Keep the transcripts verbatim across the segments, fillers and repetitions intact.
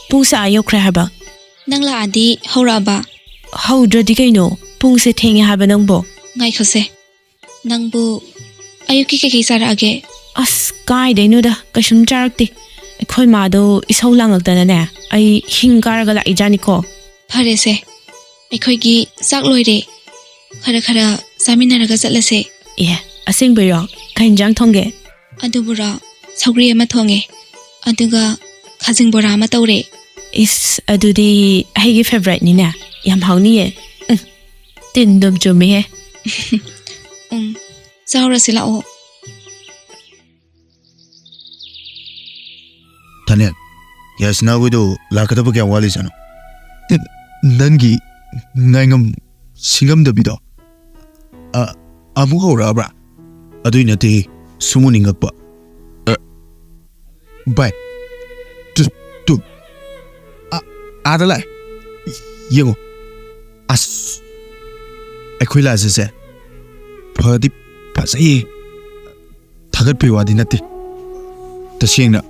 ꯄꯨꯡꯁꯦ ꯑꯥ ꯌꯧꯈ꯭ꯔꯦ ꯍꯥꯏꯕ꯫ ꯅꯪ ꯂꯥꯛꯑꯗꯤ ꯍꯧꯔꯛꯑꯕ? ꯍꯧꯗ꯭ꯔꯗꯤ ꯀꯩꯅꯣ? ꯄꯨꯡꯁꯦ ꯊꯦꯡꯉꯦ ꯍꯥꯏꯕ ꯅꯪꯕꯣ꯫ ꯉꯥꯏꯈꯣꯁꯦ, ꯅꯪꯕꯨ ꯑꯌꯨꯛꯀꯤ ꯀꯩꯀꯩ ꯆꯥꯔꯛꯑꯒꯦ? ꯑꯁ, ꯀꯥꯏꯗꯩꯅꯣꯗ, ꯀꯩꯁꯨꯝ ꯆꯥꯔꯛꯇꯦ꯫ ꯑꯩꯈꯣꯏ ꯃꯥꯗꯣ ꯏꯁꯧ ꯂꯥꯡꯉꯛꯇꯅꯅꯦ, ꯑꯩ ꯍꯤꯡ ꯀꯥꯔꯒ ꯂꯥꯛꯏꯖꯥꯠꯅꯤꯀꯣ꯫ ꯐꯔꯦꯁꯦ, ꯑꯩꯈꯣꯏꯒꯤ ꯆꯥꯛ ꯂꯣꯏꯔꯦ꯫ ꯈꯔ ꯈꯔ ꯆꯥꯃꯤꯟꯅꯔꯒ ꯆꯠꯂꯁꯦ꯫ ꯑꯦ, ꯑꯁꯦꯡꯕꯩꯔꯣ? ꯀꯩ ꯍꯤꯟꯖꯥꯡ ꯊꯣꯡꯒꯦ? ꯑꯗꯨꯕꯨꯔꯣ, ꯁꯧꯒ꯭ꯔꯤ ꯑꯃ ꯊꯣꯡꯉꯦ, ꯑꯗꯨꯒ ꯈꯥꯖꯤꯡ ꯕꯣꯔꯥ ꯑꯃ ꯇꯧꯔꯦ꯫ ꯏꯁ, ꯑꯗꯨꯗꯤ ꯑꯩꯒꯤ favouriteꯅꯤꯅꯦ꯫ ꯌꯥꯝ ꯍꯥꯎꯅꯤꯌꯦ꯫ ꯎꯝ, ꯇꯤꯟꯗꯨꯝ ꯆꯨꯝꯃꯤꯍꯦ꯫ ꯎꯝ, ꯆꯥꯎꯔꯁꯤ ꯂꯥꯛꯑꯣ꯫ ꯊꯥꯅꯦꯜ, ꯌꯥꯏꯁꯅꯥ ꯍꯣꯏꯗꯣ ꯂꯥꯛꯀꯗꯕ ꯀꯌꯥꯝ ꯋꯥꯠꯂꯤꯖꯥꯠꯅꯣ? ꯅꯪꯒꯤ ꯉꯥꯏꯉꯝ ꯁꯤꯡꯉꯝꯗꯕꯤꯗꯣ, ꯑ, ꯑꯃꯨꯛ ꯍꯧꯔꯛꯑꯕ꯭ꯔꯥ? ꯑꯗꯨꯏ ꯅꯠꯇꯦ, ꯁꯨꯝ ꯎꯅꯤꯡꯉꯛꯄ꯫ ꯑ, ꯚꯥꯏ, ꯇꯨ, ꯇꯨ, ꯑ, ꯑꯥꯗ ꯂꯥꯛꯑꯦ꯫ ꯌꯦꯡꯉꯣ꯫ ꯑꯁ, ꯑꯩꯈꯣꯏ ꯂꯥꯏꯖꯥꯁꯦ ꯐꯗꯤ ꯐꯖꯩꯌꯦ꯫ ꯊꯥꯒꯠꯄꯩ ꯋꯥꯗꯤ ꯅꯠꯇꯦ, ꯇꯁꯦꯡꯅ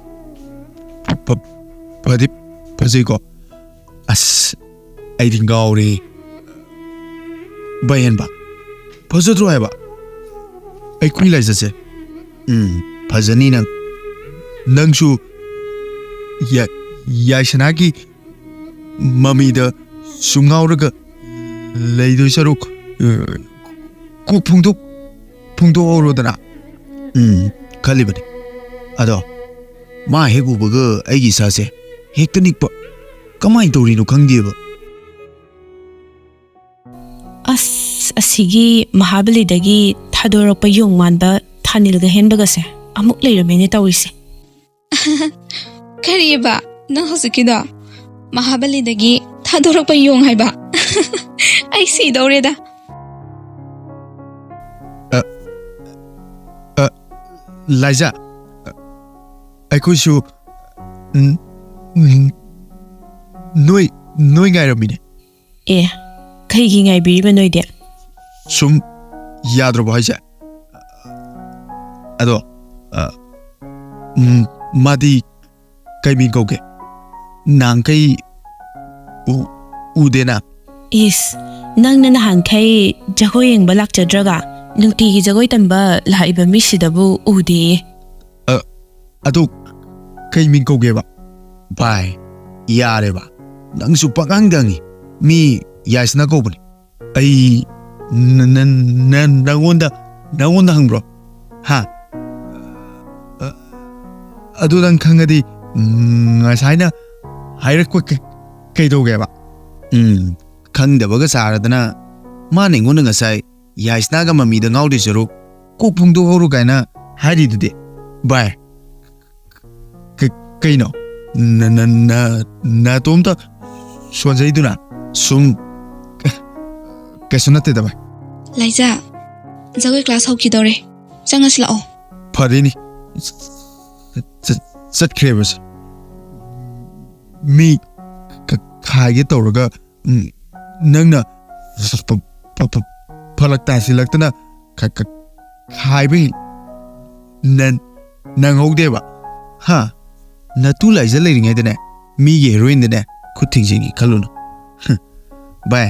ꯐ-, ꯐꯗꯤ ꯐꯖꯩꯀꯣ꯫ ꯑꯁ, ꯑꯩꯗꯤ ꯉꯥꯎꯔꯦ꯫ ꯚꯥꯏ ꯍꯦꯟꯕ, ꯐꯖꯗ꯭ꯔꯣ ꯍꯥꯏꯕ ꯑꯩꯈꯣꯏ ꯂꯥꯏꯖꯥꯁꯦ? ꯎꯝ, ꯐꯖꯅꯤ ꯅꯪ꯫ ꯅꯪꯁꯨ ꯌꯥ-, ꯌꯥꯏꯁꯅꯥꯒꯤ ꯃꯃꯤꯗ ꯁꯨꯝ ꯉꯥꯎꯔꯒ ꯂꯩꯗꯣꯏ ꯁꯔꯨꯛ, ꯑ, ꯀꯣꯛ ꯐꯣꯡꯗꯣꯛ-, ꯐꯣꯡꯗꯣꯛꯍꯧꯔꯣꯗꯅ꯫ ꯎꯝ, ꯈꯜꯂꯤꯕꯅꯤ꯫ ꯑꯗꯣ ꯃꯥ ꯍꯦꯛ ꯎꯕꯒ ꯑꯩꯒꯤ ꯏꯁꯥꯁꯦ ꯍꯦꯛꯇ ꯅꯤꯛꯄ꯫ ꯀꯃꯥꯏꯅ ꯇꯧꯔꯤꯅꯣ ꯈꯪꯗꯦꯕ꯫ ꯑꯁ, ꯑꯁꯤꯒꯤ ꯃꯍꯥꯕꯂꯤꯗꯒꯤ ꯊꯥꯗꯣꯔꯛꯄ ꯌꯣꯡ ꯃꯥꯟꯕ ꯊꯥꯅꯤꯜꯒ ꯍꯦꯟꯕꯒꯁꯦ ꯑꯃꯨꯛ ꯂꯩꯔꯝꯃꯦꯅꯦ ꯇꯧꯔꯤꯁꯦ꯫ ꯀꯔꯤꯑꯕ ꯅꯪ ꯍꯧꯖꯤꯛꯀꯤꯗꯣ? ꯃꯍꯥꯕꯂꯤꯗꯒꯤ ꯊꯥꯗꯣꯔꯛꯄ ꯌꯣꯡ ꯍꯥꯏꯕ? ꯑꯩ ꯁꯤꯗꯧꯔꯦꯗ꯫ ꯑ, ꯑ, ꯂꯥꯏꯖꯥ, ꯑꯩꯈꯣꯏꯁꯨ, ꯎꯝ, ꯎꯝ, ꯅꯣꯏ, ꯅꯣꯏ ꯉꯥꯏꯔꯝꯃꯤꯅꯦ꯫ ꯑꯦ, ꯀꯩꯒꯤ ꯉꯥꯏꯕꯤꯔꯤꯕ ꯅꯣꯏꯗꯤ? ꯁꯨꯝ ꯌꯥꯗ꯭ꯔꯕꯣ ꯍꯥꯏꯁꯦ? ꯑꯗꯣ, ꯑ, ꯎꯝ, ꯃꯥꯗꯤ ꯀꯩ ꯃꯤꯡ ꯀꯧꯒꯦ? ꯅꯍꯥꯟꯈꯩ ꯎ- ꯎꯗꯦꯅ꯫ ꯏꯁ, ꯅꯪꯅ ꯅꯍꯥꯟꯈꯩ ꯖꯒꯣꯏ ꯌꯦꯡꯕ ꯂꯥꯛꯆꯗ꯭ꯔꯒ ꯅꯨꯡꯇꯤꯒꯤ ꯖꯒꯣꯏ ꯇꯝꯕ ꯂꯥꯛꯏꯕ ꯃꯤꯁꯤꯗꯕꯨ ꯎꯗꯦꯌꯦ꯫ ꯑꯗꯨ ꯀꯩ ꯃꯤꯡ ꯀꯧꯒꯦꯕ? ꯚꯥꯏ, ꯌꯥꯔꯦꯕ, ꯅꯪꯁꯨ ꯄꯪꯍꯪꯗ ꯍꯪꯉꯤ꯫ ꯃꯤ ꯌꯥꯏꯁꯅꯥ ꯀꯧꯕꯅꯤ꯫ ꯑꯩ ꯅ- ꯅ- ꯅ- ꯅꯪꯉꯣꯟꯗ ꯅꯪꯉꯣꯟꯗ ꯍꯪꯕ꯭ꯔꯣ? ꯍꯥ? ꯑ- ꯑꯗꯨ ꯅꯪ ꯈꯪꯉꯗꯤ, ꯎꯝ, ꯉꯁꯥꯏꯅ ꯍꯥꯏꯔꯛꯄ ꯀ- ꯀꯩꯗꯧꯒꯦꯕ? ꯎꯝ, ꯈꯪꯗꯕꯒ ꯁꯥꯔꯗꯅ꯫ ꯃꯥꯅ ꯑꯩꯉꯣꯟꯗ ꯉꯁꯥꯏ ꯌꯥꯏꯁꯅꯥꯒ ꯃꯃꯤꯗ ꯉꯥꯎꯗꯣꯏ ꯁꯔꯨꯛ ꯀꯣꯛ ꯐꯣꯡꯗꯣꯛꯍꯧꯔꯣ ꯀꯥꯏꯅ ꯍꯥꯏꯔꯤꯗꯨꯗꯤ꯫ ꯚꯥꯏ, ꯀ- ꯀꯩꯅꯣ? ꯅ- ꯅ- ꯅ- ꯅꯇꯣꯝꯇ ꯁꯣꯟꯖꯩꯗꯨꯅ? ꯁꯨꯝ ꯀꯩꯁꯨ ꯅꯠꯇꯦꯗ ꯚꯥꯏ꯫ ꯂꯥꯏꯖꯥ, ꯖꯒꯣꯏ ꯀ꯭ꯂꯥꯁ ꯍꯧꯈꯤꯗꯧꯔꯦ, ꯆꯪꯉꯁꯤ ꯂꯥꯛꯑꯣ꯫ ꯐꯔꯦꯅꯤ, ꯆ- ꯆ- ꯆꯠꯈ꯭ꯔꯦꯕꯁꯦ꯫ ꯃꯤ ꯈ- ꯈꯥꯏꯒꯦ ꯇꯧꯔꯒ, ꯎꯝ, ꯅꯪꯅ ꯐ- ꯐ- ꯐ- ꯐ- ꯐꯔꯛ ꯇꯥꯁꯤꯜꯂꯛꯇꯅ ꯈ- ꯈ- ꯈꯥꯏꯕ ꯍꯦꯛ ꯅꯪ- ꯅꯪꯍꯧꯗꯦꯕ꯫ ꯍꯥ? ꯅꯇꯨ ꯂꯥꯏꯖ ꯂꯩꯔꯤꯉꯩꯗꯅꯦ, ꯃꯤꯒꯤ ꯍꯦꯔꯣꯏꯟꯗꯅꯦ ꯈꯨꯠ ꯊꯤꯡꯖꯤꯟꯒꯦ ꯈꯜꯂꯨꯅꯨ꯫ ꯍ, ꯚꯥꯏ,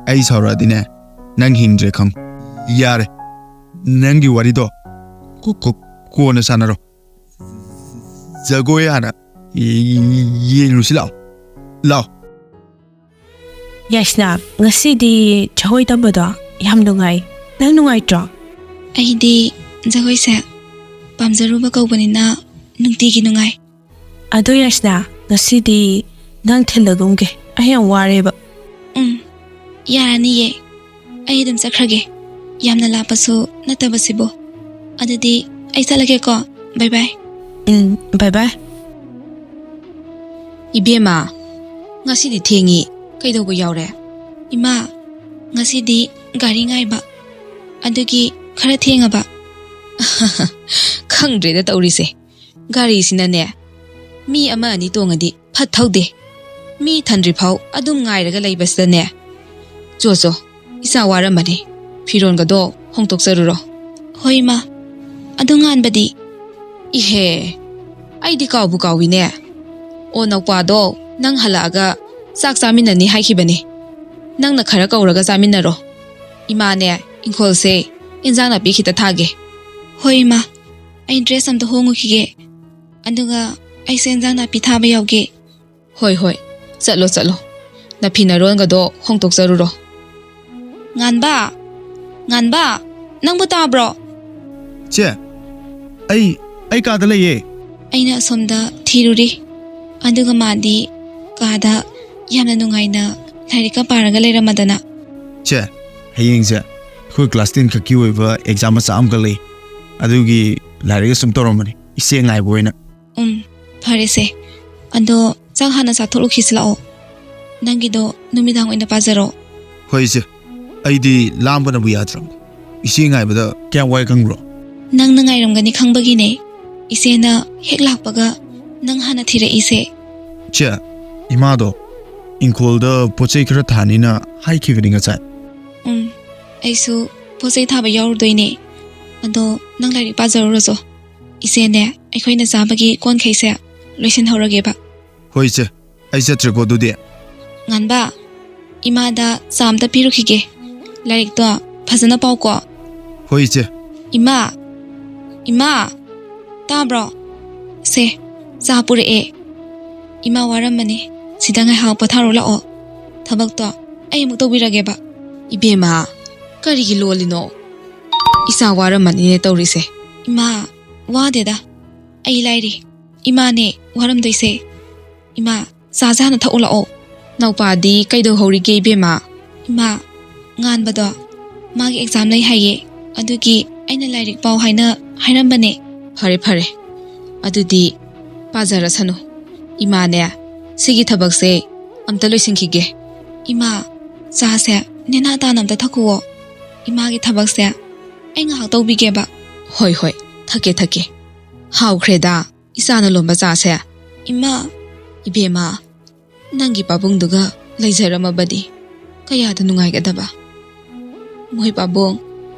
ꯑꯩ ꯁꯥꯎꯔꯛꯑꯗꯤꯅꯦ, ꯅꯪ ꯍꯤꯡꯗ꯭ꯔꯦ ꯈꯪꯉꯨ꯫ ꯌꯥꯔꯦ, ꯅꯪꯒꯤ ꯋꯥꯔꯤꯗꯣ ꯀꯣ- ꯀꯣ- ꯀꯣꯟꯅ ꯁꯥꯟꯅꯔꯣ꯫ ꯖꯒꯣꯏ ꯍꯥꯟꯅ ꯌꯦ- ꯌꯦꯡꯂꯨꯁꯤ ꯂꯥꯛꯑꯣ꯫ ꯂꯥꯛꯑꯣ꯫ ꯌꯥꯏꯁꯅꯥ, ꯉꯁꯤꯗꯤ ꯖꯒꯣꯏ ꯇꯝꯕꯗꯣ ꯌꯥꯝ ꯅꯨꯡꯉꯥꯏ꯫ ꯅꯪ ꯅꯨꯡꯉꯥꯏꯇ꯭ꯔꯣ? ꯑꯩꯗꯤ ꯖꯒꯣꯏꯁꯦ ꯄꯥꯝꯖꯔꯨꯕ ꯀꯧꯕꯅꯤꯅ ꯅꯨꯡꯇꯤꯒꯤ ꯅꯨꯡꯉꯥꯏ꯫ ꯑꯗꯣ ꯌꯥꯏꯁꯅꯥ, ꯉꯁꯤꯗꯤ ꯅꯪ ꯊꯤꯜꯂꯒꯨꯝꯒꯦ꯫ ꯑꯩ ꯌꯥꯝ ꯋꯥꯔꯦꯕ꯫ ꯎꯝ, ꯌꯥꯔꯅꯤꯌꯦ꯫ ꯑꯩ ꯑꯗꯨꯝ ꯆꯠꯈ꯭ꯔꯒꯦ꯫ ꯌꯥꯝꯅ ꯂꯥꯞꯄꯁꯨ ꯅꯠꯇꯕꯁꯤꯕꯨ꯫ ꯑꯗꯨꯗꯤ ꯑꯩ ꯆꯠꯂꯒꯦꯀꯣ꯫ ꯕꯥꯏ ꯕꯥꯏ꯫ ꯎꯝ, ꯕꯥꯏ ꯕꯥꯏ꯫ ꯏꯕꯦꯝꯃ, ꯉꯁꯤꯗꯤ ꯊꯦꯡꯉꯤ꯫ ꯀꯩꯗꯧꯕ ꯌꯥꯎꯔꯦ? ꯏꯃꯥ, ꯉꯁꯤꯗꯤ ꯒꯥꯔꯤ ꯉꯥꯏꯕ꯫ ꯑꯗꯨꯒꯤ ꯈꯔ ꯊꯦꯡꯉꯕ꯫ ꯈꯪꯗ꯭ꯔꯦꯗ ꯇꯧꯔꯤꯁꯦ꯫ ꯒꯥꯔꯤꯁꯤꯅꯅꯦ, ꯃꯤ ꯑꯃ ꯑꯅꯤ ꯇꯣꯡꯉꯗꯤ ꯐꯠ ꯊꯧꯗꯦ꯫ ꯃꯤ ꯊꯟꯗ꯭ꯔꯤꯐꯥꯎ ꯑꯗꯨꯝ ꯉꯥꯏꯔꯒ ꯂꯩꯕꯁꯤꯗꯅꯦ꯫ ꯆꯣ ꯆꯣ, ꯏꯆꯥ ꯋꯥꯔꯝꯃꯅꯤ꯫ ꯐꯤꯔꯣꯟꯒꯗꯣ ꯍꯣꯡꯗꯣꯛꯆꯔꯨꯔꯣ꯫ ꯍꯣꯏ ꯏꯃꯥ꯫ ꯑꯗꯨ ꯉꯥꯟꯕꯗꯤ? ꯏꯍꯦ, ꯑꯩꯗꯤ ꯀꯥꯎꯕꯨ ꯀꯥꯎꯏꯅꯦ꯫ ꯑꯣ, ꯅꯧꯄꯥꯗꯣ ꯅꯪ ꯍꯜꯂꯛꯑꯒ ꯆꯥꯛ ꯆꯥꯃꯤꯟꯅꯅꯤ ꯍꯥꯏꯈꯤꯕꯅꯤ꯫ ꯅꯪꯅ ꯈꯔ ꯀꯧꯔꯒ ꯆꯥꯃꯤꯟꯅꯔꯣ꯫ ꯏꯃꯥꯅꯦ, ꯏꯪꯈꯣꯜꯁꯦ ꯏꯟꯖꯥꯡ ꯅꯥꯄꯤ ꯈꯤꯇ ꯊꯥꯒꯦ꯫ ꯍꯣꯏ ꯏꯃꯥ, ꯑꯩ ꯗ꯭ꯔꯦꯁ ꯑꯝꯇ ꯍꯣꯡꯉꯨꯈꯤꯒꯦ, ꯑꯗꯨꯒ ꯑꯩꯁꯦ ꯏꯟꯖꯥꯡ ꯅꯥꯄꯤ ꯊꯥꯕ ꯌꯥꯎꯒꯦ꯫ ꯍꯣꯏ ꯍꯣꯏ, ꯆꯠꯂꯣ ꯆꯠꯂꯣ, ꯅꯐꯤ ꯅꯔꯣꯟꯒꯗꯣ ꯍꯣꯡꯗꯣꯛꯆꯔꯨꯔꯣ꯫ ꯉꯥꯟꯕ, ꯉꯥꯟꯕ, ꯅꯪꯕꯨ ꯇꯥꯕ꯭ꯔꯣ? ꯆꯦ, ꯑꯩ, ꯑꯩ ꯀꯥꯗ ꯂꯩꯌꯦ꯫ ꯑꯩꯅ ꯑꯁꯣꯝꯗ ꯊꯤꯔꯨꯔꯤ, ꯑꯗꯨꯒ ꯃꯥꯗꯤ ꯀꯥꯗ ꯌꯥꯝꯅ ꯅꯨꯡꯉꯥꯏꯅ ꯂꯥꯏꯔꯤꯛꯀ ꯄꯥꯔꯒ ꯂꯩꯔꯝꯃꯗꯅ꯫ ꯆꯦ, ꯍꯌꯦꯡꯁꯦ ꯑꯩꯈꯣꯏ ꯀ꯭ꯂꯥꯁ ꯇꯦꯟ ꯈꯛꯀꯤ ꯑꯣꯏꯕ ꯑꯦꯛꯖꯥꯝ ꯃꯆꯥ ꯑꯃꯈꯛ ꯂꯩ, ꯑꯗꯨꯒꯤ ꯂꯥꯏꯔꯤꯛ ꯁꯨꯝ ꯇꯧꯔꯝꯕꯅꯤ, ꯏꯆꯦ ꯉꯥꯏꯕ ꯑꯣꯏꯅ꯫ ꯎꯝ, ꯐꯔꯦꯁꯦ꯫ ꯑꯗꯣ ꯆꯥꯛ ꯍꯥꯟꯅ ꯆꯥꯊꯣꯛꯂꯨꯈꯤꯁꯤ ꯂꯥꯛꯑꯣ꯫ ꯅꯪꯒꯤꯗꯣ ꯅꯨꯃꯤꯗꯥꯡ ꯑꯣꯏꯅ ꯄꯥꯖꯔꯣ꯫ ꯍꯣꯏ ꯏꯆꯦ, ꯑꯩꯗꯤ ꯂꯥꯝꯕꯅꯕꯨ ꯌꯥꯗ꯭ꯔꯕꯅꯤ꯫ ꯏꯆꯦ ꯉꯥꯏꯕꯗ ꯀꯌꯥꯝ ꯋꯥꯏ ꯈꯪꯕ꯭ꯔꯣ? ꯅꯪꯅ ꯉꯥꯏꯔꯝꯒꯅꯤ ꯈꯪꯕꯒꯤꯅꯦ ꯏꯆꯦꯅ ꯍꯦꯛ ꯂꯥꯛꯄꯒ ꯅꯪ ꯍꯥꯟꯅ ꯊꯤꯔꯛꯏꯁꯦ꯫ ꯆꯦ, ꯏꯃꯥꯗꯣ ꯏꯪꯈꯣꯜꯗ ꯄꯣꯠ ꯆꯩ ꯈꯔ ꯊꯥꯅꯤꯅ ꯍꯥꯏꯈꯤꯕꯅꯤ ꯉꯁꯥꯏ꯫ ꯎꯝ, ꯑꯩꯁꯨ ꯄꯣꯠ ꯆꯩ ꯊꯥꯕ ꯌꯥꯎꯔꯨꯗꯣꯏꯅꯦ꯫ ꯑꯗꯣ ꯅꯪ ꯂꯥꯏꯔꯤꯛ ꯄꯥꯖꯔꯨꯔꯣꯆꯣ꯫ ꯏꯆꯦꯅꯦ, ꯑꯩꯈꯣꯏꯅ ꯆꯥꯕꯒꯤ ꯀꯣꯟꯈꯩꯁꯦ ꯂꯣꯏꯁꯤꯟꯍꯧꯔꯒꯦꯕ꯫ ꯍꯣꯏ ꯏꯆꯦ, ꯑꯩ ꯆꯠꯇ꯭ꯔꯦꯀꯣ ꯑꯗꯨꯗꯤ꯫ ꯉꯥꯟꯕ, ꯏꯃꯥꯗ ꯆꯥ ꯑꯝꯇ ꯄꯤꯔꯨꯈꯤꯒꯦ꯫ ꯂꯥꯏꯔꯤꯛꯇꯣ ꯐꯖꯅ ꯄꯥꯎꯀꯣ꯫ ꯍꯣꯏ ꯏꯆꯦ꯫ ꯏꯃꯥ, ꯏꯃꯥ, ꯇꯥꯕ꯭ꯔꯣ? ꯁꯦ, ꯆꯥ ꯄꯨꯔꯛꯑꯦ꯫ ꯏꯃꯥ ꯋꯥꯔꯝꯃꯅꯤ, ꯁꯤꯗ ꯉꯥꯏꯍꯥꯛ ꯄꯣꯊꯥꯔꯨ ꯂꯥꯛꯑꯣ꯫ ꯊꯕꯛꯇꯣ ꯑꯩ ꯑꯃꯨꯛ ꯇꯧꯕꯤꯔꯒꯦꯕ꯫ ꯏꯕꯦꯝꯃ, ꯀꯔꯤꯒꯤ ꯂꯣꯜꯂꯤꯅꯣ? ꯏꯆꯥ ꯋꯥꯔꯝꯃꯅꯤꯅꯦ ꯇꯧꯔꯤꯁꯦ꯫ ꯏꯃꯥ, ꯋꯥꯗꯦꯗ, ꯑꯩ ꯂꯥꯏꯔꯤ꯫ ꯏꯃꯥꯅꯦ ꯋꯥꯔꯝꯗꯣꯏꯁꯦ꯫ ꯏꯃꯥ, ꯆꯥꯁꯦ ꯍꯥꯟꯅ ꯊꯛꯎ ꯂꯥꯛꯑꯣ꯫ ꯅꯧꯄꯥꯗꯤ ꯀꯩꯗꯧꯍꯧꯔꯤꯒꯦ ꯏꯕꯦꯝꯃ? ꯏꯃꯥ, ꯉꯥꯟꯕꯗꯣ ꯃꯥꯒꯤ ꯑꯦꯛꯖꯥꯝ ꯂꯩ ꯍꯥꯏꯌꯦ, ꯑꯗꯨꯒꯤ ꯑꯩꯅ ꯂꯥꯏꯔꯤꯛ ꯄꯥꯎ ꯍꯥꯏꯅ ꯍꯥꯏꯔꯝꯕꯅꯦ꯫ ꯐꯔꯦ ꯐꯔꯦ, ꯑꯗꯨꯗꯤ ꯄꯥꯖꯔꯁꯅꯨ꯫ ꯏꯃꯥꯅꯦ, ꯁꯤꯒꯤ ꯊꯕꯛꯁꯦ ꯑꯝꯇ ꯂꯣꯏꯁꯤꯟꯈꯤꯒꯦ꯫ ꯏꯃꯥ, ꯆꯥꯁꯦ ꯅꯦꯅꯥ ꯇꯥꯅ ꯑꯝꯇ ꯊꯛꯈꯨꯋꯣ꯫ ꯏꯃꯥꯒꯤ ꯊꯕꯛꯁꯦ ꯑꯩ ꯉꯥꯏꯍꯥꯛ ꯇꯧꯕꯤꯒꯦꯕ꯫ ꯍꯣꯏ ꯍꯣꯏ, ꯊꯛꯀꯦ ꯊꯛꯀꯦ꯫ ꯍꯥꯎꯈ꯭ꯔꯦꯗ ꯏꯆꯥꯅ ꯂꯣꯟꯕ ꯆꯥꯁꯦ꯫ ꯏꯃꯥ꯫ ꯏꯕꯦꯝꯃ, ꯅꯪꯒꯤ ꯄꯥꯕꯨꯡꯗꯨꯒ ꯂꯩꯖꯔꯝꯃꯕꯗꯤ ꯀꯌꯥꯗ ꯅꯨꯡꯉꯥꯏꯒꯗꯕ꯫ ꯃꯣꯏ ꯄꯥꯕꯨꯡ,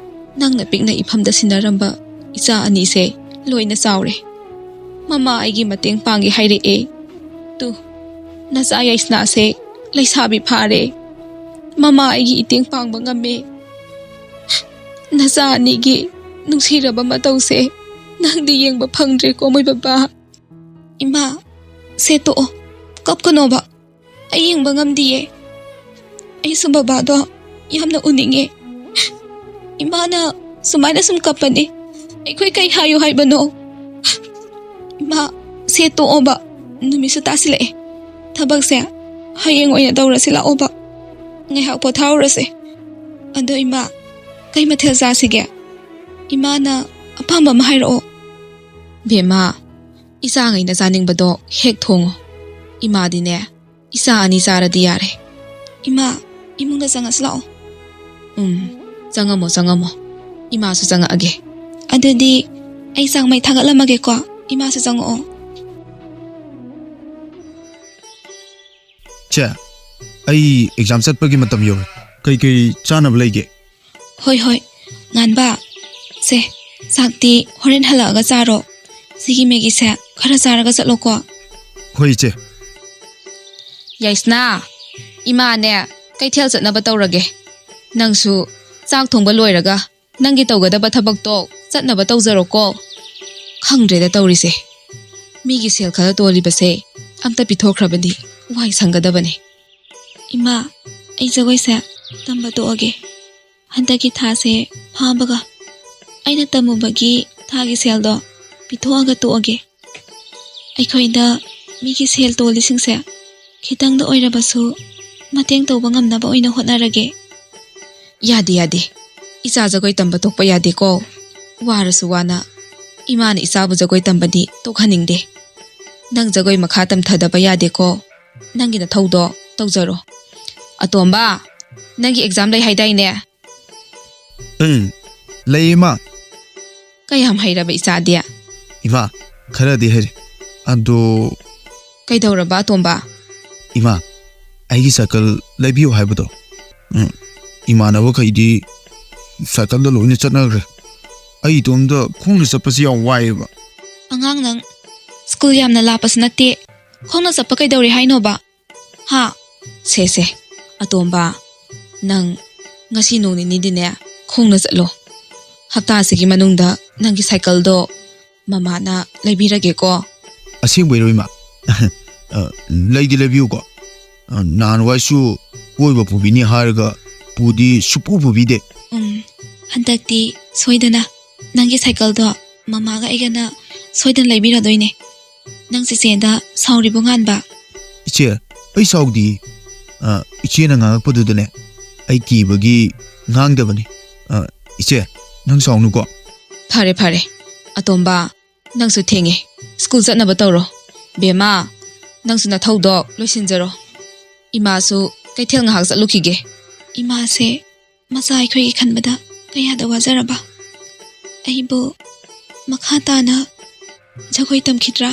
ꯅꯪꯅ ꯄꯤꯛꯅ ꯏꯐꯝꯗ ꯁꯤꯟꯅꯔꯝꯕ ꯏꯆꯥ ꯑꯅꯤꯁꯦ ꯂꯣꯏꯅ ꯆꯥꯎꯔꯦ꯫ ꯃꯃꯥ ꯑꯩꯒꯤ ꯃꯇꯦꯡ ꯄꯥꯡꯒꯦ ꯍꯥꯏꯔꯛꯑꯦ꯫ ꯇꯨ, ꯅꯆꯥ ꯌꯥꯏꯁꯅꯥꯁꯦ ꯂꯩꯁꯥꯕꯤ ꯐꯥꯔꯦ꯫ ꯃꯃꯥ ꯑꯩꯒꯤ ꯏꯇꯦꯡ ꯄꯥꯡꯕ ꯉꯝꯃꯦ꯫ ꯅꯆꯥ ꯑꯅꯤꯒꯤ ꯅꯨꯡꯁꯤꯔꯕ ꯃꯇꯧꯁꯦ ꯅꯪꯗꯤ ꯌꯦꯡꯕ ꯐꯪꯗ꯭ꯔꯦꯀꯣ, ꯃꯣꯏ ꯕꯕꯥ꯫ ꯏꯃꯥ, ꯁꯦ ꯇꯣꯛꯑꯣ, ꯀꯞꯀꯅꯣꯕ꯫ ꯑꯩ ꯌꯦꯡꯕ ꯉꯝꯗꯤꯌꯦ꯫ ꯑꯩꯁꯨ ꯕꯕꯥꯗꯣ ꯌꯥꯝꯅ ꯎꯅꯤꯡꯉꯦ꯫ ꯏꯃꯥꯅ ꯁꯨꯃꯥꯏꯅ ꯁꯨꯝ ꯀꯞꯄꯗꯤ ꯑꯩꯈꯣꯏ ꯀꯩ ꯍꯥꯏꯌꯨ ꯍꯥꯏꯕꯅꯣ? ꯏꯃꯥ, ꯁꯦ ꯇꯣꯛꯑꯣꯕ, ꯅꯨꯃꯤꯠꯁꯨ ꯇꯥꯁꯤꯜꯂꯛꯑꯦ꯫ ꯊꯕꯛꯁꯦ ꯍꯌꯦꯡ ꯑꯣꯏꯅ ꯇꯧꯔꯁꯤ ꯂꯥꯛꯑꯣꯕ, ꯉꯥꯏꯍꯥꯛ ꯄꯣꯊꯥꯍꯧꯔꯁꯦ꯫ ꯑꯗꯣ ꯏꯃꯥ, ꯀꯩ ꯃꯊꯦꯜ ꯆꯥꯁꯤꯒꯦ? ꯏꯃꯥꯅ ꯑꯄꯥꯝꯕ ꯑꯃ ꯍꯥꯏꯔꯛꯑꯣ꯫ ꯕꯦꯝꯃ, ꯏꯆꯥꯉꯩꯅ ꯆꯥꯅꯤꯡꯕꯗꯣ ꯍꯦꯛ ꯊꯣꯡꯉꯣ꯫ ꯏꯃꯥꯗꯤꯅꯦ, ꯏꯆꯥ ꯑꯅꯤ ꯆꯥꯔꯗꯤ ꯌꯥꯔꯦ꯫ ꯏꯃꯥ, ꯏꯃꯨꯡꯗ ꯆꯪꯉꯁꯤ ꯂꯥꯛꯑꯣ꯫ ꯎꯝ, ꯆꯪꯉꯝꯃꯣ, ꯆꯪꯉꯝꯃꯣ꯫ ꯏꯃꯥꯁꯨ ꯆꯪꯉꯛꯑꯒꯦ꯫ ꯑꯗꯨꯗꯤ ꯑꯩ ꯆꯥꯛ ꯃꯩ ꯊꯥꯒꯠꯂꯝꯃꯒꯦꯀꯣ, ꯏꯃꯥꯁꯨ ꯆꯪꯉꯛꯑꯣ꯫ ꯆꯦ, ꯑꯩ ꯑꯦꯛꯖꯥꯝ ꯆꯠꯄꯒꯤ ꯃꯇꯝ ꯌꯧꯔꯦ꯫ ꯀꯩꯀꯩ ꯆꯥꯅꯕ ꯂꯩꯒꯦ? ꯍꯣꯏ, ꯍꯣꯏ, ꯉꯥꯟꯕ꯫ ꯁꯦ, ꯆꯥꯛꯇꯤ ꯍꯣꯔꯦꯟ ꯍꯜꯂꯛꯑꯒ ꯆꯥꯔꯣ꯫ ꯁꯤꯒꯤ ꯃꯦꯒꯤꯁꯦ ꯈꯔ ꯆꯥꯔꯒ ꯆꯠꯂꯣꯀꯣ꯫ ꯍꯣꯏ, ꯏꯆꯦ꯫ ꯌꯥꯏꯁꯅꯥ, ꯏꯃꯥꯅꯦ ꯀꯩꯊꯦꯜ ꯆꯠꯅꯕ ꯇꯧꯔꯒꯦ꯫ ꯅꯪꯁꯨ ꯆꯥꯛ ꯊꯣꯡꯕ ꯂꯣꯏꯔꯒ ꯅꯪꯒꯤ ꯇꯧꯒꯗꯕ ꯊꯕꯛꯇꯣ ꯆꯠꯅꯕ ꯇꯧꯖꯔꯣꯀꯣ꯫ ꯈꯪꯗ꯭ꯔꯦꯗ ꯇꯧꯔꯤꯁꯦ꯫ ꯃꯤꯒꯤ ꯁꯦꯜ ꯈꯔ ꯇꯣꯜꯂꯤꯕꯁꯦ ꯑꯝꯇ ꯄꯤꯊꯣꯛꯈ꯭ꯔꯕꯗꯤ ꯋꯥꯏ ꯁꯪꯒꯗꯕꯅꯦ꯫ ꯏꯃꯥ, ꯑꯩ ꯖꯒꯣꯏꯁꯦ ꯇꯝꯕ ꯇꯣꯛꯑꯒꯦ꯫ ꯍꯟꯗꯛꯀꯤ ꯊꯥꯁꯦ ꯐꯥꯕꯒ ꯑꯩꯅ ꯇꯝꯃꯨꯕꯒꯤ ꯊꯥꯒꯤ ꯁꯦꯜꯗꯣ ꯄꯤꯊꯣꯛꯑꯒ ꯇꯣꯛꯑꯒꯦ꯫ ꯑꯩꯈꯣꯏꯗ ꯃꯤꯒꯤ ꯁꯦꯜ ꯇꯣꯜꯂꯤꯁꯤꯡꯁꯦ ꯈꯤꯇꯪꯗ ꯑꯣꯏꯔꯕꯁꯨ ꯃꯇꯦꯡ ꯇꯧꯕ ꯉꯝꯅꯕ ꯑꯣꯏꯅ ꯍꯣꯠꯅꯔꯒꯦ꯫ ꯌꯥꯗꯦ, ꯌꯥꯗꯦ꯫ ꯏꯆꯥ ꯖꯒꯣꯏ ꯇꯝꯕ ꯇꯣꯛꯄ ꯌꯥꯗꯦꯀꯣ꯫ ꯋꯥꯔꯁꯨ ꯋꯥꯅ ꯏꯃꯥꯅ ꯏꯆꯥꯕꯨ ꯖꯒꯣꯏ ꯇꯝꯕꯗꯤ ꯇꯣꯛꯍꯟꯅꯤꯡꯗꯦ꯫ ꯅꯪ ꯖꯒꯣꯏ ꯃꯈꯥ ꯇꯝꯊꯗꯕ ꯌꯥꯗꯦꯀꯣ꯫ ꯅꯪꯒꯤ ꯅꯊꯧꯗꯣ ꯇꯧꯖꯔꯣ꯫ ꯑꯇꯣꯝꯕ, ꯅꯪꯒꯤ ꯑꯦꯛꯖꯥꯝ ꯂꯩ ꯍꯥꯏꯗꯥꯏꯅꯦ? ꯎꯝ, ꯂꯩꯌꯦ, ꯏꯃꯥ꯫ ꯀꯌꯥꯝ ꯍꯩꯔꯕ ꯏꯆꯥꯗꯤ? ꯏꯃꯥ, ꯈꯔꯗꯤ ꯍꯩꯔꯦ꯫ ꯑꯗꯣ ꯀꯩꯗꯧꯔꯕ, ꯑꯇꯣꯝꯕ? ꯏꯃꯥ, ꯑꯩꯒꯤ ꯁꯥꯏꯀꯜ ꯂꯩꯕꯤꯌꯨ ꯍꯥꯏꯕꯗꯣ, ꯎꯝ, ꯏꯃꯥꯟꯅꯕꯈꯩꯗꯤ ꯁꯥꯏꯀꯜꯗ ꯂꯣꯏꯅ ꯆꯠꯅꯈ꯭ꯔꯦ꯫ ꯑꯩ ꯏꯇꯣꯝꯇ ꯈꯣꯡꯅ ꯆꯠꯄꯁꯤ ꯌꯥꯝ ꯋꯥꯏꯌꯦꯕ꯫ ꯑꯉꯥꯡ ꯅꯪ, ꯁ꯭ꯀꯨꯜ ꯌꯥꯝꯅ ꯂꯥꯞꯄꯁꯨ ꯅꯠꯇꯦ, ꯈꯣꯡꯅ ꯆꯠꯄ ꯀꯩꯗꯧꯔꯦ ꯍꯥꯏꯅꯣꯕ? ꯍꯥ? ꯁꯦ, ꯁꯦ, ꯑꯇꯣꯝꯕ, ꯅꯪ ꯉꯁꯤ ꯅꯣꯡ ꯅꯤꯅꯤꯗꯤꯅꯦ, ꯈꯣꯡꯅ ꯆꯠꯂꯣ꯫ ꯍꯞꯇꯥ ꯑꯁꯤꯒꯤ ꯃꯅꯨꯡꯗ ꯅꯪꯒꯤ ꯁꯥꯏꯀꯜꯗꯣ ꯃꯃꯥꯅ ꯂꯩꯕꯤꯔꯒꯦꯀꯣ꯫ ꯑꯁꯦꯡꯕꯩꯔꯣ, ꯏꯃꯥ? ꯑ, ꯂꯩꯗꯤ ꯂꯩꯕꯤꯌꯨꯀꯣ꯫ ꯑ, ꯅꯍꯥꯟꯋꯥꯏꯁꯨ ꯀꯣꯏꯕ ꯄꯨꯕꯤꯅꯤ ꯍꯥꯏꯔꯒ ꯄꯨꯗꯤ ꯁꯨꯄꯨ ꯄꯨꯕꯤꯗꯦ꯫ ꯎꯝ, ꯍꯟꯗꯛꯇꯤ ꯁꯣꯏꯗꯅ ꯅꯪꯒꯤ ꯁꯥꯏꯀꯜꯗꯣ ꯃꯃꯥꯒ ꯑꯩꯒꯅ ꯁꯣꯏꯗꯅ ꯂꯩꯕꯤꯔꯗꯣꯏꯅꯦ꯫ ꯅꯪ ꯆꯤꯆꯦꯗ ꯁꯥꯎꯔꯤꯕꯣ ꯉꯥꯟꯕ? ꯏꯆꯦ, ꯑꯩ ꯁꯥꯎꯗꯤꯌꯦ꯫ ꯑ, ꯏꯆꯦꯅ ꯉꯥꯡꯉꯛꯄꯗꯨꯗꯅꯦ, ꯑꯩ ꯀꯤꯕꯒꯤ ꯉꯥꯡꯗꯕꯅꯤ꯫ ꯑ, ꯏꯆꯦ, ꯅꯪ ꯁꯥꯎꯅꯨꯀꯣ꯫ ꯐꯔꯦ, ꯐꯔꯦ꯫ ꯑꯇꯣꯝꯕ, ꯅꯪꯁꯨ ꯊꯦꯡꯉꯦ꯫ ꯁ꯭ꯀꯨꯜ ꯆꯠꯅꯕ ꯇꯧꯔꯣ꯫ ꯕꯦꯝꯃ, ꯅꯪꯁꯨ ꯅꯊꯧꯗꯣ ꯂꯣꯏꯁꯤꯟꯖꯔꯣ꯫ ꯏꯃꯥꯁꯨ ꯀꯩꯊꯦꯜ ꯉꯥꯏꯍꯥꯛ ꯆꯠꯂꯨꯈꯤꯒꯦ꯫ ꯏꯃꯥꯁꯦ ꯃꯆꯥ ꯑꯩꯈꯣꯏꯒꯤ ꯈꯟꯕꯗ ꯀꯌꯥꯗ ꯋꯥꯖꯔꯕ꯫ ꯑꯩꯕꯨ ꯃꯈꯥ ꯇꯥꯅ ꯖꯒꯣꯏ ꯇꯝꯈꯤꯗ꯭ꯔꯥ?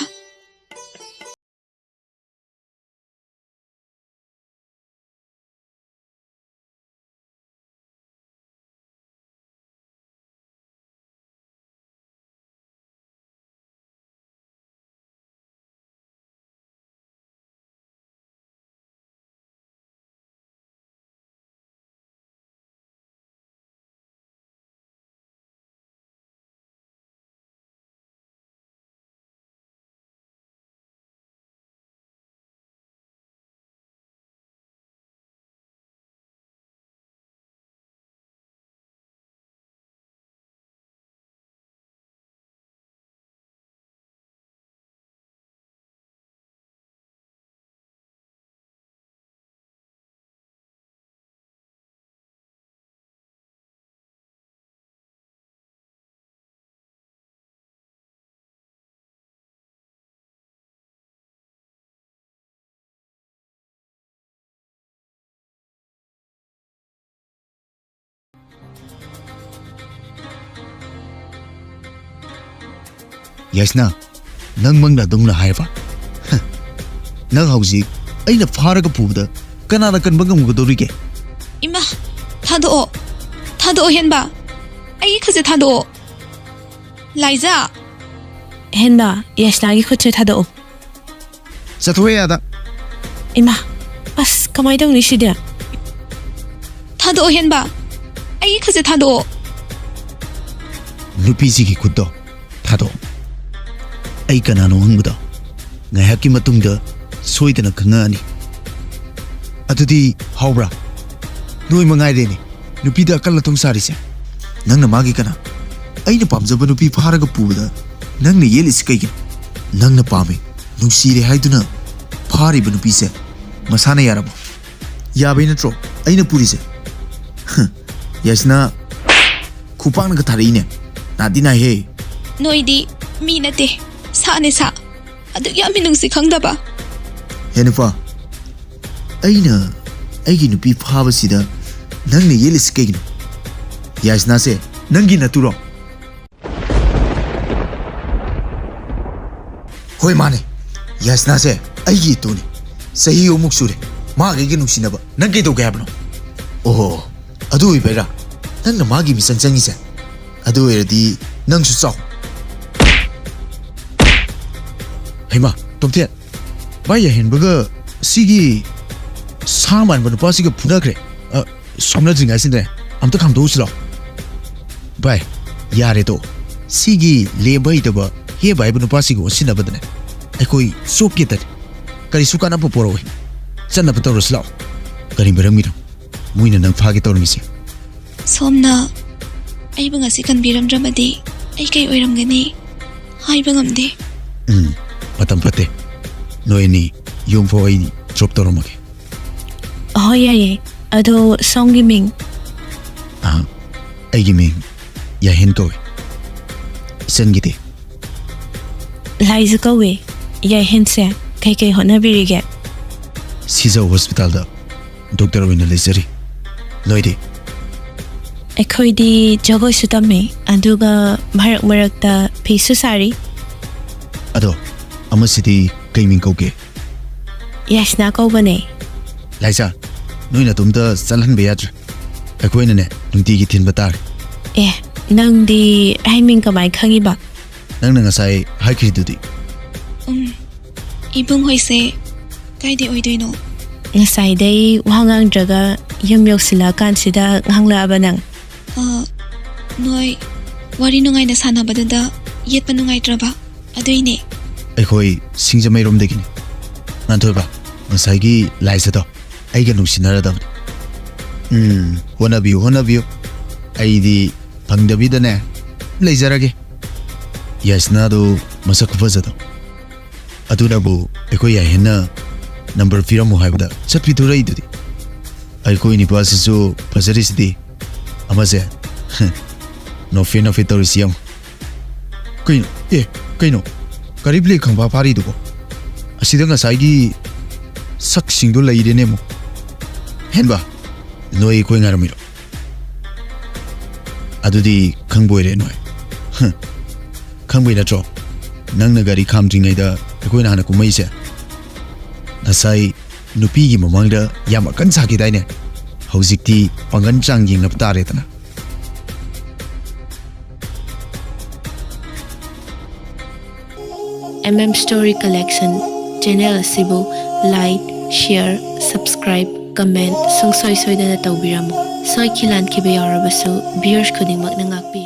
ꯌꯥꯏꯁꯅꯥ, ꯅꯪꯃꯛꯅ ꯑꯗꯨꯝꯅ ꯍꯥꯏꯔꯕ? ꯍ, ꯅꯪ ꯍꯧꯖꯤꯛ ꯑꯩꯅ ꯐꯥꯔꯒ ꯄꯨꯕꯗ ꯀꯅꯥꯅ ꯀꯟꯕ ꯉꯝꯒꯗꯧꯔꯤꯒꯦ? ꯏꯃꯥ, ꯊꯥꯗꯣꯛꯑꯣ, ꯊꯥꯗꯣꯛꯑꯣ ꯍꯦꯟꯕ, ꯑꯩꯒꯤ ꯈꯨꯠꯁꯦ ꯊꯥꯗꯣꯛꯑꯣ꯫ ꯂꯥꯏꯖꯥ! ꯍꯦꯟꯕ, ꯌꯥꯏꯁꯅꯥꯒꯤ ꯈꯨꯠꯁꯦ ꯊꯥꯗꯣꯛꯑꯣ꯫ ꯆꯠꯊꯣꯛꯑꯦ ꯑꯥꯗ꯫ ꯏꯃꯥ, ꯑꯁ, ꯀꯃꯥꯏꯅ ꯇꯧꯅꯤ ꯁꯤꯗꯤ? ꯊꯥꯗꯣꯛꯑꯣ, ꯍꯦꯟꯕ꯫ ꯑꯩꯒꯤ ꯈꯨꯠꯁꯦ ꯊꯥꯗꯣꯛꯑꯣ꯫ ꯅꯨꯄꯤꯁꯤꯒꯤ ꯈꯨꯠꯇꯣ ꯊꯥꯗꯣꯛꯑꯣ꯫ ꯑꯩ ꯀꯅꯥꯅꯣ ꯍꯪꯕꯗꯣ ꯉꯥꯏꯍꯥꯛꯀꯤ ꯃꯇꯨꯡꯗ ꯁꯣꯏꯗꯅ ꯈꯪꯉꯛꯑꯅꯤ꯫ ꯑꯗꯨꯗꯤ ꯍꯥꯎꯕ꯭ꯔꯥ? ꯅꯣꯏ ꯃꯉꯥꯏꯔꯦꯅꯦ ꯅꯨꯄꯤꯗ ꯑꯀꯜ ꯑꯊꯧ ꯁꯥꯔꯤꯁꯦ꯫ ꯅꯪꯅ ꯃꯥꯒꯤ ꯀꯅꯥ? ꯑꯩꯅ ꯄꯥꯝꯖꯕ ꯅꯨꯄꯤ ꯐꯥꯔꯒ ꯄꯨꯕꯗ ꯅꯪꯅ ꯌꯦꯠꯂꯤꯁꯤ ꯀꯩꯒꯤꯅꯣ? ꯅꯪꯅ ꯄꯥꯝꯃꯤ, ꯅꯨꯡꯁꯤꯔꯦ ꯍꯥꯏꯗꯨꯅ ꯐꯥꯔꯤꯕ ꯅꯨꯄꯤꯁꯦ ꯃꯁꯥꯅ ꯌꯥꯔꯕꯣ? ꯌꯥꯕꯩ ꯅꯠꯇ꯭ꯔꯣ ꯑꯩꯅ ꯄꯨꯔꯤꯁꯦ? ꯍ, ꯌꯥꯏꯁꯅꯥ ꯈꯨꯄꯥꯛꯅꯒ ꯊꯥꯔꯛꯏꯅꯦ꯫ ꯅꯥꯗꯤ ꯅꯥꯏꯍꯦ꯫ ꯅꯣꯏꯗꯤ ꯃꯤ ꯅꯠꯇꯦ, ꯁꯥꯅꯦ ꯁꯥ꯫ ꯑꯗꯨꯛ ꯌꯥꯝ ꯃꯤꯅꯨꯡꯁꯤ ꯈꯪꯗꯕ꯫ ꯍꯦ ꯅꯨꯄꯥ, ꯑꯩꯅ ꯑꯩꯒꯤ ꯅꯨꯄꯤ ꯐꯥꯕꯁꯤꯗ ꯅꯪꯅ ꯌꯦꯠꯂꯤꯁꯤ ꯀꯩꯒꯤꯅꯣ? ꯌꯥꯏꯁꯅꯥꯁꯦ ꯅꯪꯒꯤ ꯅꯠꯇꯨꯔꯣ? ꯍꯣꯏ, ꯃꯥꯅꯦ꯫ ꯌꯥꯏꯁꯅꯥꯁꯦ ꯑꯩꯒꯤ ꯏꯇꯨꯅꯤ꯫ ꯆꯍꯤ ꯑꯍꯨꯝꯃꯨꯛ ꯁꯨꯔꯦ ꯃꯥꯒ ꯑꯩꯒ ꯅꯨꯡꯁꯤꯅꯕ꯫ ꯅꯪ ꯀꯩꯗꯧꯒꯦ ꯍꯥꯏꯕꯅꯣ? ꯑꯣꯍꯣ, ꯑꯗꯨ ꯑꯣꯏꯕꯩꯔꯥ ꯅꯪꯅ ꯃꯥꯒꯤ ꯃꯤꯆꯪ ꯆꯪꯉꯤꯁꯦ? ꯑꯗꯨ ꯑꯣꯏꯔꯗꯤ ꯅꯪꯁꯨ ꯆꯥꯎ꯫ ꯍꯩꯃꯥ, ꯇꯣꯝꯊꯦꯟ, ꯚꯥꯏ, ꯌꯥꯏꯍꯦꯟꯕꯒ ꯁꯤꯒꯤ ꯁꯥ ꯃꯥꯟꯕ ꯅꯨꯄꯥꯁꯤꯒ ꯐꯨꯅꯈ꯭ꯔꯦ꯫ ꯑ, ꯁꯣꯝꯅꯗ꯭ꯔꯤꯉꯩꯁꯤꯗꯅꯦ ꯑꯝꯇ ꯈꯥꯝꯗꯣꯛꯎꯁꯤ ꯂꯥꯎ꯫ ꯚꯥꯏ, ꯌꯥꯔꯦꯗꯣ꯫ ꯁꯤꯒꯤ ꯂꯦꯝꯕ ꯍꯩꯇꯕ ꯍꯦꯕ ꯍꯥꯏꯕ ꯅꯨꯄꯥꯁꯤꯒ ꯑꯣꯟꯁꯤꯟꯅꯕꯗꯅꯦ ꯑꯩꯈꯣꯏ ꯆꯣꯞꯀꯦ ꯇꯔꯦ꯫ ꯀꯔꯤꯁꯨ ꯀꯥꯟꯅꯕ ꯄꯣꯔꯛꯑꯣꯏ꯫ ꯆꯠꯅꯕ ꯇꯧꯔꯁꯤ ꯂꯥꯛꯑꯣ꯫ ꯀꯔꯤ ꯃꯔꯝꯒꯤꯅꯣ ꯃꯣꯏꯅ ꯅꯪ ꯐꯥꯒꯦ ꯇꯧꯔꯝꯃꯤꯁꯦ? ꯁꯣꯝꯅ ꯑꯩꯕꯨ ꯉꯁꯤ ꯀꯟꯕꯤꯔꯝꯗ꯭ꯔꯕꯗꯤ ꯑꯩ ꯀꯩ ꯑꯣꯏꯔꯝꯒꯅꯤ ꯍꯥꯏꯕ ꯉꯝꯗꯦ꯫ ꯎꯝ, ꯃꯇꯝ ꯐꯠꯇꯦ꯫ ꯅꯣꯏ ꯑꯅꯤ ꯌꯨꯝ ꯐꯥꯎ ꯑꯩ ꯗ꯭ꯔꯣꯞ ꯇꯧꯔꯝꯃꯒꯦ꯫ ꯍꯣꯏ, ꯌꯥꯏꯌꯦ꯫ ꯑꯗꯣ ꯁꯣꯝꯒꯤ ꯃꯤꯡ? ꯑꯍ, ꯑꯩꯒꯤ ꯃꯤꯡ ꯌꯥꯏꯍꯦꯟ ꯀꯧꯏ꯫ ꯏꯆꯟꯒꯤꯗꯤ? ꯂꯥꯏꯖ ꯀꯧꯏ꯫ ꯌꯥꯏꯍꯦꯟꯁꯦ ꯀꯩꯀꯩ ꯍꯣꯠꯅꯕꯤꯔꯤꯒꯦ? ꯁꯤꯖ ꯍꯣꯁꯄꯤꯇꯥꯜꯗ ꯗꯣꯛꯇꯔ ꯑꯣꯏꯅ ꯂꯩꯖꯔꯤ꯫ ꯅꯣꯏꯗꯤ? ꯑꯩꯈꯣꯏꯗꯤ ꯖꯒꯣꯏꯁꯨ ꯇꯝꯃꯤ, ꯑꯗꯨꯒ ꯃꯔꯛ ꯃꯔꯛꯇ ꯐꯤꯁꯨ ꯁꯥꯔꯤ꯫ ꯑꯗꯣ ꯑꯃꯁꯤꯗꯤ ꯀꯩ ꯃꯤꯡ ꯀꯧꯒꯦ? ꯌꯥꯏꯁꯅꯥ ꯀꯧꯕꯅꯦ꯫ ꯂꯥꯏꯖꯥ, ꯅꯣꯏ ꯅꯇꯣꯝꯇ ꯆꯠꯍꯟꯕ ꯌꯥꯗ꯭ꯔꯦ꯫ ꯑꯩꯈꯣꯏꯅꯅꯦ ꯅꯨꯡꯇꯤꯒꯤ ꯊꯤꯟꯕ ꯇꯥꯔꯦ꯫ ꯑꯦ, ꯅꯪꯗꯤ ꯑꯩ ꯃꯤꯡ ꯀꯃꯥꯏ ꯈꯪꯉꯤꯕ? ꯅꯪꯅ ꯉꯁꯥꯏ ꯍꯥꯏꯈ꯭ꯔꯤꯗꯨꯗꯤ꯫ ꯎꯝ, ꯏꯕꯨꯡ ꯍꯣꯏꯁꯦ ꯀꯥꯏꯗꯩ ꯑꯣꯏꯗꯣꯏꯅꯣ? ꯉꯁꯥꯏꯗꯩ ꯋꯥ ꯉꯥꯡꯗ꯭ꯔꯒ ꯌꯨꯝ ꯌꯧꯁꯤꯜꯂꯛꯑꯀꯥꯟꯁꯤꯗ ꯉꯥꯡꯂꯛꯑꯕ ꯅꯪ? ꯑ, ꯅꯣꯏ ꯋꯥꯔꯤ ꯅꯨꯡꯉꯥꯏꯅ ꯁꯥꯟꯅꯕꯗꯨꯗ ꯌꯦꯠꯄ ꯅꯨꯡꯉꯥꯏꯇ꯭ꯔꯕ, ꯑꯗꯨꯏꯅꯦ꯫ ꯑꯩꯈꯣꯏ ꯁꯤꯡꯖꯃꯩꯔꯣꯝꯗꯒꯤꯅꯤ꯫ ꯉꯥꯟꯊꯣꯏꯕ, ꯉꯁꯥꯏꯒꯤ ꯂꯥꯏꯖꯗꯣ ꯑꯩꯒ ꯅꯨꯡꯁꯤꯅꯔꯗꯕꯅꯤ꯫ ꯎꯝ, ꯍꯣꯠꯅꯕꯤꯌꯨ, ꯍꯣꯠꯅꯕꯤꯌꯨ꯫ ꯑꯩꯗꯤ ꯐꯪꯗꯕꯤꯗꯅꯦ ꯂꯩꯖꯔꯒꯦ꯫ ꯌꯥꯏꯁꯅꯥꯗꯨ ꯃꯁꯛ ꯈꯨꯐꯖꯗꯣ꯫ ꯑꯗꯨꯅꯕꯨ ꯑꯩꯈꯣꯏ ꯌꯥꯏꯍꯦꯟꯅ ꯅꯝꯕꯔ ꯄꯤꯔꯝꯃꯨ ꯍꯥꯏꯕꯗ ꯁꯠ ꯄꯤꯊꯣꯔꯛꯏꯗꯨꯗꯤ꯫ ꯑꯩꯈꯣꯏ ꯅꯤꯄꯥꯁꯤꯁꯨ ꯐꯖꯔꯤꯁꯤꯗꯤ꯫ ꯑꯃꯁꯦ ꯅꯣꯛꯐꯦ ꯅꯣꯛꯐꯦ ꯇꯧꯔꯤꯁꯤ ꯌꯦꯡꯉꯨ꯫ ꯀꯩꯅꯣ? ꯑꯦ, ꯀꯩꯅꯣ? ꯀꯔꯤ ꯕ꯭ꯂꯦꯛ ꯈꯪꯐꯥ ꯐꯥꯔꯤꯗꯨꯕꯣ? ꯑꯁꯤꯗ ꯉꯁꯥꯏꯒꯤ ꯁꯛꯁꯤꯡꯗꯣ ꯂꯩꯔꯦꯅꯦ ꯑꯃꯨꯛ꯫ ꯍꯦꯟꯕ, ꯅꯣꯏ ꯑꯩꯈꯣꯏ ꯉꯥꯏꯔꯝꯃꯤꯔꯣ? ꯑꯗꯨꯗꯤ ꯈꯪꯕ ꯑꯣꯏꯔꯦ ꯅꯣꯏ꯫ ꯍ, ꯈꯪꯕꯩ ꯅꯠꯇ꯭ꯔꯣ ꯅꯪꯅ ꯒꯥꯔꯤ ꯈꯥꯝꯗ꯭ꯔꯤꯉꯩꯗ ꯑꯩꯈꯣꯏꯅ ꯍꯥꯟꯅ ꯀꯨꯝꯃꯛꯏꯁꯦ? ꯉꯁꯥꯏ ꯅꯨꯄꯤꯒꯤ ꯃꯃꯥꯡꯗ ꯌꯥꯝ ꯑꯀꯟ ꯁꯥꯈꯤꯗꯥꯏꯅꯦ? ꯍꯧꯖꯤꯛꯇꯤ ꯄꯥꯡꯒꯟ ꯆꯥꯡ ꯌꯦꯡꯅꯕ ꯇꯥꯔꯦꯗꯅ꯫ M M Story Collection channel ꯑꯁꯤꯕꯨ like, share, subscribe, comment ꯁꯨꯡꯁꯣꯏ ꯁꯣꯏꯗꯅ ꯇꯧꯕꯤꯔꯝꯃꯨ꯫ ꯁꯣꯏꯈꯤ ꯂꯥꯟꯈꯤꯕ ꯌꯥꯎꯔꯕꯁꯨ viewers ꯈꯨꯗꯤꯡꯃꯛꯅ ꯉꯥꯛꯄꯤꯌꯨ꯫